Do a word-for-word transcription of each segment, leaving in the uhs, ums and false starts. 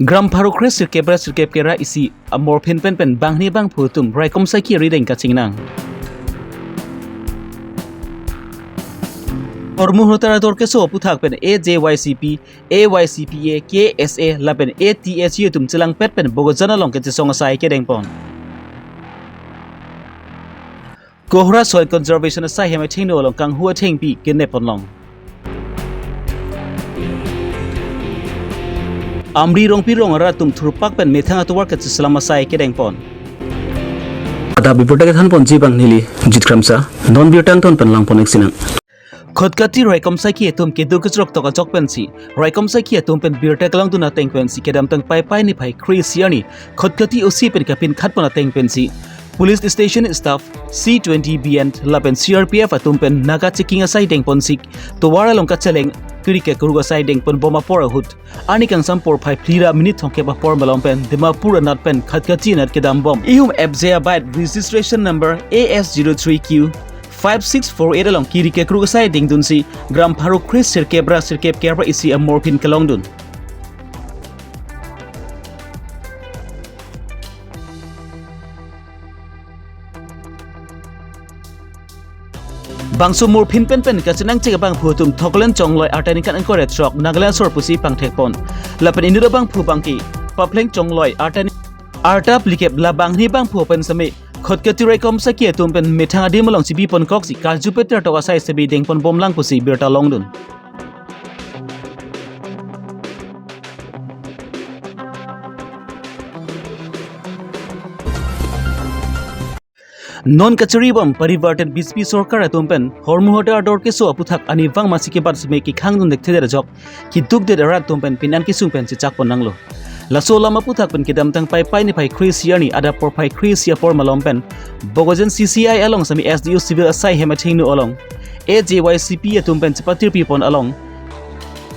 Gram pharo kre sirkep ra sirkep kera isi amorphin pen pen banghini bangphu atum raikom saikhi arideng kachingnang. Hormu hotar ador keso aputhak pen A J Y C P, A Y C P A, K S A lapen A T H U atum chelangpet pen Bokajan along kachesong asai kedengpon. Kohora Soil Conservation asai hem athengno along kanghu athengpi kenepon long. Amri rongpi rong arat atum thurpak pen methang atovar kacheselam asai kedengpon. Adap birta kethanponji abang neli Jit Kramsa, non birta angton pen langpon-ik sinang. Khatkhati raikom saikhi atum keduk kejrok tok ajok pensi, raikom saikhi atum pen birta kelongdun ateng pensi kedamtang Paipai niphai kre-isi arni Khatkhati O C pen kapinkhatpon ateng pensi police station staff, C twenty B N lapen C R P F atum pen naga checking asai dengponsik, tovar along kacheleng kiri kekruk asai dengponbom apor ahut, arni kangsam porphai phli ra minute thomkep apor malom pen Dimapur anat pen Khatkhati anat kedambom ihum F Z abide registration number A S zero three Q five six four eight along kiri kekruk asai dengdunsi gram pharo kre sirkep ra sirkep kep ra isi amorphin kelongdun. Bangso morphin pen pen kachenangchek abangphu atum Thoklen Chongloi arta ningkan ingkoi ra throk Nagaland asor pusi pangthekpon. Lapen inut abangphu abangke Papleng Chongloi arta ni-, arta phlikep la banghini bangphu pen seme Khatkhati raikom saikhi atum pen methang adim along chibiponkoksi karju peter tok asai seme dengponbomlang pusi birta longdun. Non kacharibom parivartan B J P sorkar atum pen hormu hotar ador keso aputhak arnivang masi kebat seme kekhangdun dekthedet ajok kedukdet arat atum pen pinan kesung pen chechakpon nanglo. Laso alam aputhak pen kedamtang Paipai niphai kre-isi arni adap porphai kre-isi apor malom pen Bokajan C C I along seme S D O civil asai hem athengno along A J Y C P atum pen chepatirpipon along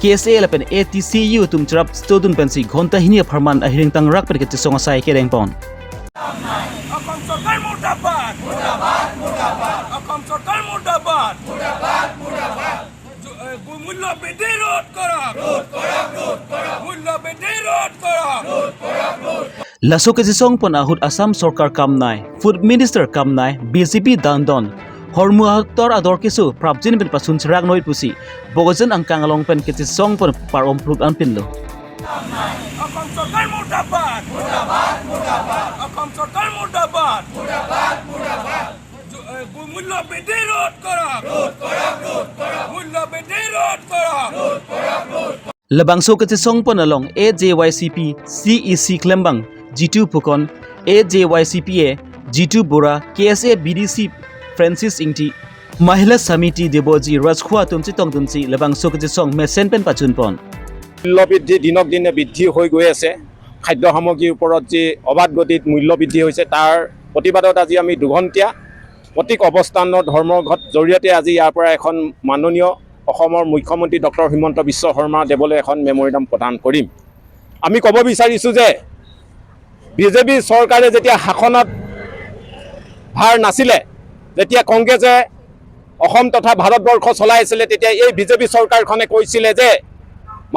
K S A lapen A T C U atum cherap stodun pensi ghonta hini apharman ahiring tangrak pen kachesong asai kedengpon. অসম চৰকাৰ মুৰ্দাবাদ! মুৰ্দাবাদ, মুৰ্দাবাদ! অসম চৰকাৰ মুৰ্দাবাদ! মুৰ্দাবাদ, মুৰ্দাবাদ! মূল্য বৃদ্ধি ৰোধ কৰক! ৰোধ কৰক, ৰোধ কৰক! মূল্য বৃদ্ধি ৰোধ কৰক! ৰোধ কৰক, ৰোধ কৰক! Laso kachesongpon ahut Assam sorkar kamnai, Food Minister kamnai, B J P dandon, hormu hotar ador keso prapjin pen pasun cherak noi pusi Bokajan angkang along pen kachesongpon par-om pruk anpinlo. অসম চৰকাৰ মুৰ্দাবাদ! মুৰ্দাবাদ, মুৰ্দাবাদ! অসম চৰকাৰ মুৰ্দাবাদ! মুৰ্দাবাদ, মুৰ্দাবাদ! মূল্য বৃদ্ধি ৰোধ কৰক! ৰোধ কৰক, ৰোধ কৰক! মূল্য বৃদ্ধি ৰোধ কৰক! Labangso kachesongpon along A J Y C P C E C klembang Jitu Phukan, A J Y C P A Jitu Bora, K S A B D C Francis Ingti, Mahila Samiti Deboji Rajkhwa atum chetongdunsi labangso kachesong mesen pen pachunpon. মূল্যবৃদ্ধি দিনক দিনে বৃদ্ধি হৈ গৈ আছে। খাদ্য সামগ্ৰীৰ ওপৰত যি অবাধ গতিত মূল্য বৃদ্ধি হৈছে, তাৰ প্ৰতিবাদত আজি আমি দুঘণ্টীয়া প্ৰতীক অৱস্থানৰ ধৰ্মঘট জৰিয়তে আজি ইয়াৰ পৰা এখন মাননীয় অসমৰ মুখ্যমন্ত্ৰী ডক্টৰ হিমন্ত বিশ্ব শৰ্মা দেৱলৈ এখন মেমৰেণ্ডাম প্ৰদান কৰিম। আমি ক'ব বিচাৰিছোঁ যে বিজেপি চৰকাৰে যেতিয়া শাসনত ভাৰ নাছিলে, যেতিয়া কংগ্ৰেছে অসম তথা ভাৰতবৰ্ষ চলাই আছিলে, তেতিয়া এই বিজেপি চৰকাৰখনে কৈছিলে যে,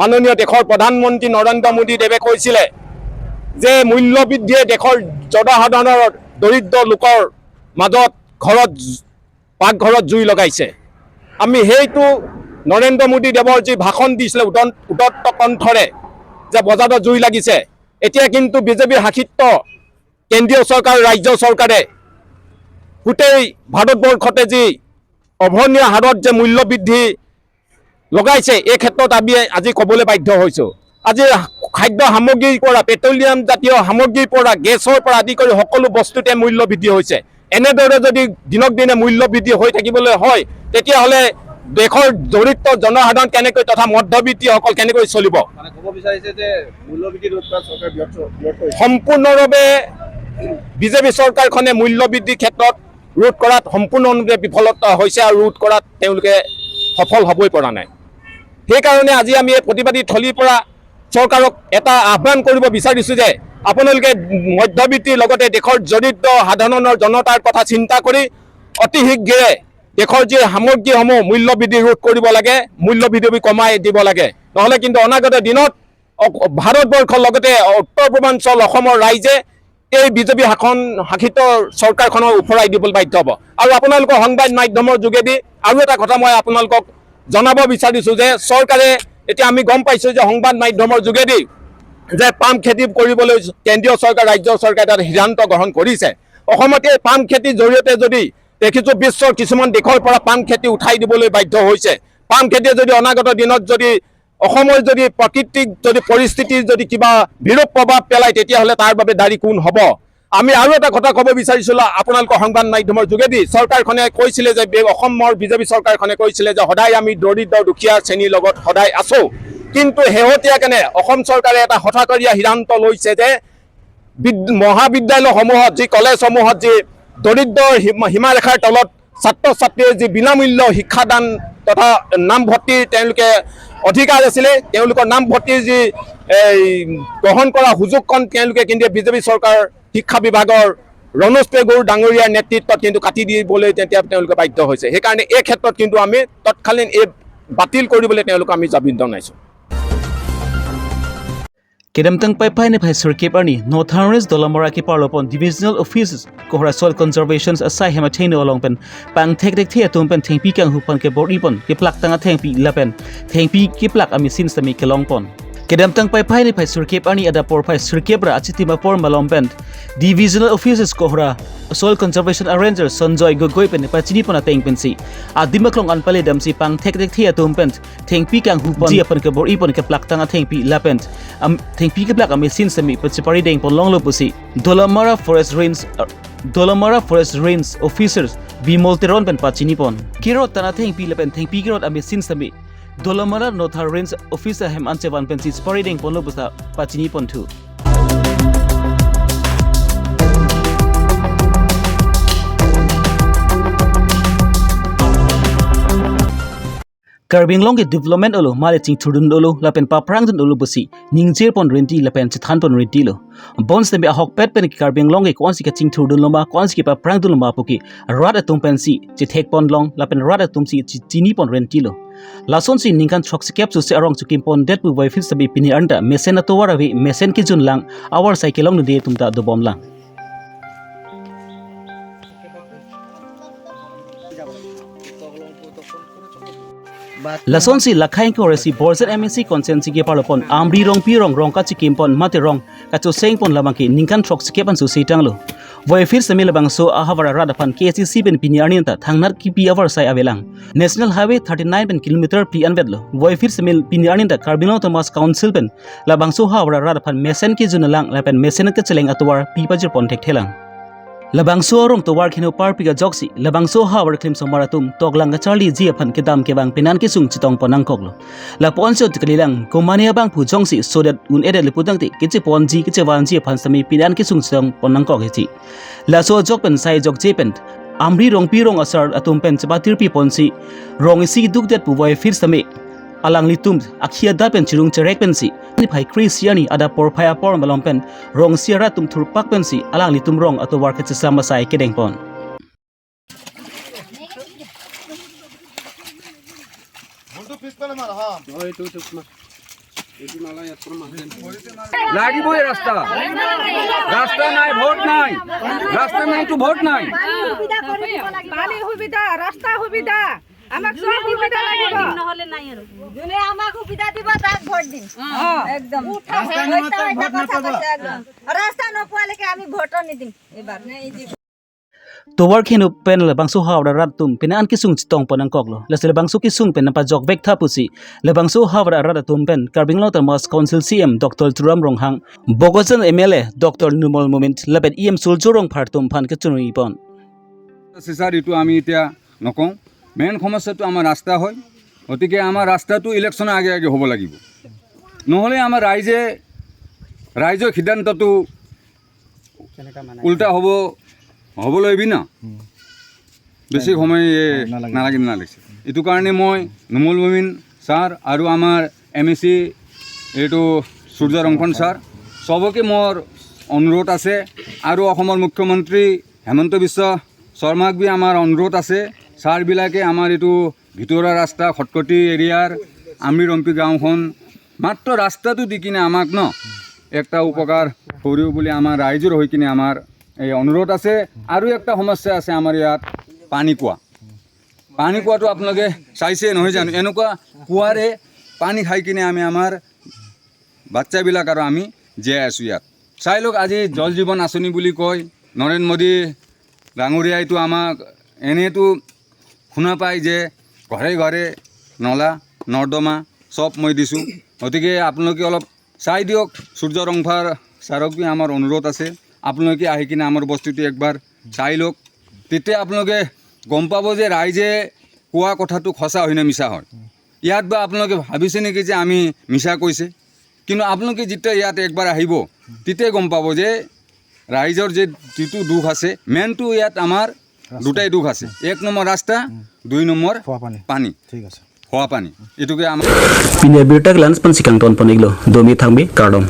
মাননীয় দেশৰ প্ৰধানমন্ত্ৰী নৰেন্দ্ৰ মোদী দেৱে কৈছিলে যে মূল্যবৃদ্ধিয়ে দেশৰ জনসাধাৰণৰ, দৰিদ্ৰ লোকৰ মাজত ঘৰত, পাকঘৰত জুই লগাইছে। আমি সেইটো নৰেন্দ্ৰ মোদী দেৱৰ যি ভাষণ দিছিলে উদন-, উদত্ত কণ্ঠৰে যে বজাৰত জুই লাগিছে, এতিয়া কিন্তু বিজেপি শাসিত কেন্দ্ৰীয় চৰকাৰ, ৰাজ্য চৰকাৰে গোটেই ভাৰতবৰ্ষতে যি অভাৱনীয় হাৰত যে মূল্য বৃদ্ধি লগাইছে, এই ক্ষেত্ৰত আমি আজি ক'বলৈ বাধ্য হৈছোঁ। আজি খাদ্য সামগ্ৰীৰ পৰা, পেট্ৰলিয়াম জাতীয় সামগ্ৰীৰ পৰা, গেছৰ পৰা আদি কৰি সকলো বস্তুতে মূল্য বৃদ্ধি হৈছে। এনেদৰে যদি দিনক দিনে মূল্য বৃদ্ধি হৈ থাকিবলৈ হয়, তেতিয়াহ'লে দেশৰ দৰিদ্ৰ জনসাধাৰণ কেনেকৈ তথা মধ্যবিত্তীসকল কেনেকৈ চলিব? মানে ক'ব বিচাৰিছে যে মূল্য বৃদ্ধি ৰোধ কৰাত চৰকাৰ ব্যৰ্থ, ব্যৰ্থ হৈছে। সম্পূৰ্ণৰূপে বিজেপি চৰকাৰখনে মূল্য বৃদ্ধিৰ ক্ষেত্ৰত ৰোধ কৰাত সম্পূৰ্ণৰূপে বিফলতা হৈছে আৰু ৰোধ কৰাত তেওঁলোকে সফল হ'বই পৰা নাই। সেইকাৰণে আজি আমি এই প্ৰতিবাদী থলীৰ পৰা চৰকাৰক এটা আহ্বান কৰিব বিচাৰিছোঁ যে আপোনালোকে মধ্যবিত্তিৰ লগতে দেশৰ দৰিদ্ৰ সাধাৰণৰ জনতাৰ কথা চিন্তা কৰি অতি শীঘ্ৰে দেশৰ যি সামগ্ৰীসমূহ মূল্য বৃদ্ধি ৰোধ কৰিব লাগে, মূল্য বৃদ্ধি কমাই দিব লাগে। নহ'লে কিন্তু অনাগত দিনত অক-, ভাৰতবৰ্ষৰ লগতে উত্তৰ পূৰ্বাঞ্চল অসমৰ ৰাইজে এই বিজেপি শাসন শাসিত চৰকাৰখনক ওফৰাই দিবলৈ বাধ্য হ'ব। আৰু আপোনালোকৰ সংবাদ মাধ্যমৰ যোগেদি আৰু এটা কথা মই আপোনালোকক জনাব বিচাৰিছো যে চৰকাৰে, এতিয়া আমি গম পাইছো যে সংবাদ মাধ্যমৰ যোগেদি যে পাম খেতি কৰিবলৈ কেন্দ্ৰীয় চৰকাৰ, ৰাজ্য চৰকাৰে তাত সিদ্ধান্ত গ্ৰহণ কৰিছে। অসমত এই পাম খেতিৰ জৰিয়তে যদি দেখিছো বিশ্বৰ কিছুমান দেশৰ পৰা পাম খেতি উঠাই দিবলৈ বাধ্য হৈছে। পাম খেতিয়ে যদি অনাগত দিনত যদি অসমৰ যদি প্ৰাকৃতিক যদি পৰিস্থিতি যদি কিবা বিৰূপ প্ৰভাৱ পেলায়, তেতিয়াহ'লে তাৰ বাবে দায়ী কোন হ'ব? আমি আৰু এটা কথা ক'ব বিচাৰিছিলো আপোনালোকৰ সংবাদ মাধ্যমৰ যোগেদি। চৰকাৰখনে কৈছিলে যে বে-, অসমৰ বিজেপি চৰকাৰখনে কৈছিলে যে সদায় আমি দৰিদ্ৰ দুখীয়া শ্ৰেণীৰ লগত সদায় আছো, কিন্তু শেহতীয়া কেনে অসম চৰকাৰে এটা হঠকাৰীয়া সিদ্ধান্ত লৈছে যে বিদ-, মহাবিদ্যালয়সমূহত যি কলেজসমূহত যি দৰিদ্ৰ সীমা-, সীমাৰেখাৰ তলত ছাত্ৰ ছাত্ৰীয়ে যি বিনামূল্য শিক্ষাদান তথা নামভৰ্তিৰ তেওঁলোকে অধিকাৰ আছিলে, তেওঁলোকৰ নামভৰ্তিৰ যি এই গ্ৰহণ কৰা সুযোগকণ তেওঁলোকে কিন্তু বিজেপি চৰকাৰ শিক্ষা বিভাগৰ ৰণোজ পেগুৰ ডাঙৰীয়াৰ নেতৃত্বত কিন্তু কাটি দিবলৈ তেতিয়া তেওঁলোকে বাধ্য হৈছে। সেইকাৰণে এই ক্ষেত্ৰত কিন্তু আমি তৎকালীন এই বাতিল কৰিবলৈ তেওঁলোকক আমি জামিন জনাইছো। Kedamtang Paipai niphai sirkep arni Northern Range Dolamara keparlopon Divisional Office kohra Soil Conservation asai hem athengno along pen pangthek thekthe atum pen thengpi kanghu pon kebor-ipon keplak tang athengpi lapen thengpi keplak a-machine sitame kelongpon. Kedamtang Paipai niphai sirkep arni adap porphai sirkep ra achitim apor malom pen Divisional Office kohra Soil Conservation Arranger Sanjoy Gogoi pen pachinipon ateng pensi adim aklong an pale damsi pangthek thekthe atum pen thengpi kanghu ponji aphan kebor-ipon keplak tang athengpi lapen am, thengpi keplak a-machine sitame pachipari dengpon longlo pusi Dolamara Forest Range, uh, Dolamara Forest Range Officer Bimol Teron pen pachinipon. Kerot tang athengpi lapen thengpi kerot a-machine sitame Dolamara Northern Range Office ahem anchevan pensi chipari dengponlo pusi pachinipon thu. Karbi Anglong ke development olo, male chingthurdun olo lapen paprangdun olo pusi ningjepon renti lapen chethanpon rentilo. Bonsitame ahokpet pen Karbi Anglong ke ko-ansi kachingthurdunlo ma, ko-ansi kepaprangdunlo ma puke rat atum pensi chethekpon long lapen rat atumsi chi-, chinipon rentilo. Lasonsi ningkan throksikep sose arong chekimpondet pu Voifield sitame pini arni ta mesen atovar ave, mesen kejun lang, avarsai kelongdunde atum ta dobom lang. Lasonsi lakhai koresi Borjan M A C constituency keparlopon Amri Rongpi rong, rong kachikimpon mate rong kachosengpon labang ke ningkan throksikep an sose tanglo. Voifield sitame labangso ahavar arat aphan K A C C pen pini arni ta thangnat kipi avarsai avelang. National Highway thirty-nine pen kilometer phli anvetlo. Voifield sitame pini arni ta Karbi Anglong Autonomous Council pen labangso ahavar arat aphan mesen kejun lang lapen mesen kecheleng atovar pi pajirpon thekthelang. Labangso arong tovar kheno parpik ajoksi labangso ahavar klim somar atum toklang kacharliji aphan kedam kevang penan kesung chetongpon nangkoklo. Lapu-ansi ot kalilang komane abangphu jongsi sodet un-edet le putangte kecheponji kechevanji aphan sitame penan kesung chetongpon nangkok hiji. Laso ajok pen sai ajokje pen Amri Rongpi rong asar atum pen chepatirpiponsi rong isi dukdet pu Voifield sitame alanglitum akhei adak pen chirung cherek pensi niphai kre-isi arni adap porphai apor malom pen rong isi arat atum thurpak pensi alanglitum rong atovar kachesam asai kedengpon. লাগিবই ৰাস্তা। ৰাস্তা নাই, ভোট নাই। ৰাস্তা নাইতো ভোট নাই। পানী সুবিধা, ৰাস্তা সুবিধা, আমাক চব সুবিধা লাগিব। নহ'লে নাই আৰু। যোনে আমাক সুবিধা দিব, তাক ভোট দিম। অ। একদম। ৰাস্তা নোপোৱা তাক ভোট নাপাবা। একদম। ৰাস্তা নোপোৱালৈকে আমি ভোটো নিদিম এইবাৰ। Tovar kheno pen labangso ahavar arat atum penan kesung chetongpon nangkoklo. Lasi labangso kesung pen nangpajokvek tha pusi labangso ahavar arat atum pen Karbi Anglong Autonomous Council C E M Doctor Tuliram Ronghang, Bokajan M L A Doctor Numal Momin lapen E M Surjya Rongphar atum aphan kechongripon. Sisar itu ami itia nokong, main সমস্যাটো আমাৰ ৰাস্তা হয়। গতিকে আমাৰ ৰাস্তাটো ইলেকশ্যনৰ আগে আগে হ'ব লাগিব, নহ'লে আমাৰ ৰাইজে, ৰাইজৰ সিদ্ধান্তটো উল্টা হ'ব, হ'বলৈ বি না। বেছি সময় এ, নালাগে। নালাগে, নালাগিছে। এইটো কাৰণে মই নুমল মমিন ছাৰ আৰু আমাৰ এম এ চি এইটো সূৰ্য ৰংফন ছাৰ, চবকে মোৰ অনুৰোধ আছে আৰু অসমৰ মুখ্যমন্ত্ৰী হিমন্ত বিশ্ব শৰ্মাক বি আমাৰ অনুৰোধ আছে, ছাৰবিলাকে আমাৰ এইটো ভিতৰুৱা ৰাস্তা, খটখটি এৰিয়াৰ আমৰি ৰম্পি গাঁওখন মাত্ৰ ৰাস্তাটো দি কিনে আমাক ন একটা উপকাৰ কৰিও বুলি আমাৰ ৰাইজৰ হৈ কিনে আমাৰ এই অনুৰোধ আছে। আৰু একটা সমস্যা আছে আমাৰ ইয়াত, পানী কুঁৱা। পানী কুঁৱাটো আপোনালোকে চাইছে নহয় জানো? এনেকুৱা কুঁৱাৰে পানী খাই কিনে আমি আমাৰ বাচ্চাবিলাক আৰু আমি জীয়াই আছোঁ ইয়াত। চাই লওক, আজি জল জীৱন আঁচনি বুলি কয়, নৰেন্দ্ৰ মোদী ডাঙৰীয়াইতো আমাক এনেইতো শুনা পায় যে ঘৰে ঘৰে নলা নৰ্দমা চব মই দিছোঁ। গতিকে আপোনালোকে অলপ চাই দিয়ক। সূৰ্য ৰংফাৰ ছাৰকো আমাৰ অনুৰোধ আছে, আপোনালোকে আহি কিনে আমাৰ বস্তিটো একবাৰ চাই লওক। তেতিয়া আপোনালোকে গম পাব যে ৰাইজে কোৱা কথাটো সঁচা হয় নে মিছা হয়। ইয়াত বা আপোনালোকে ভাবিছে নেকি যে আমি মিছা কৈছে? কিন্তু আপোনালোকে যেতিয়া ইয়াত একবাৰ আহিব, তেতিয়াই গম পাব যে ৰাইজৰ যে যিটো দুখ আছে, মেইনটো ইয়াত আমাৰ দুটাই দুখ আছে। এক নম্বৰ ৰাস্তা, দুই নম্বৰ খোৱা পানী। পানী, ঠিক আছে। খোৱা পানী। এইটোকে আমাৰ Pini abirta kelan pensi kangton pon-iklo, domi thangbi kardom.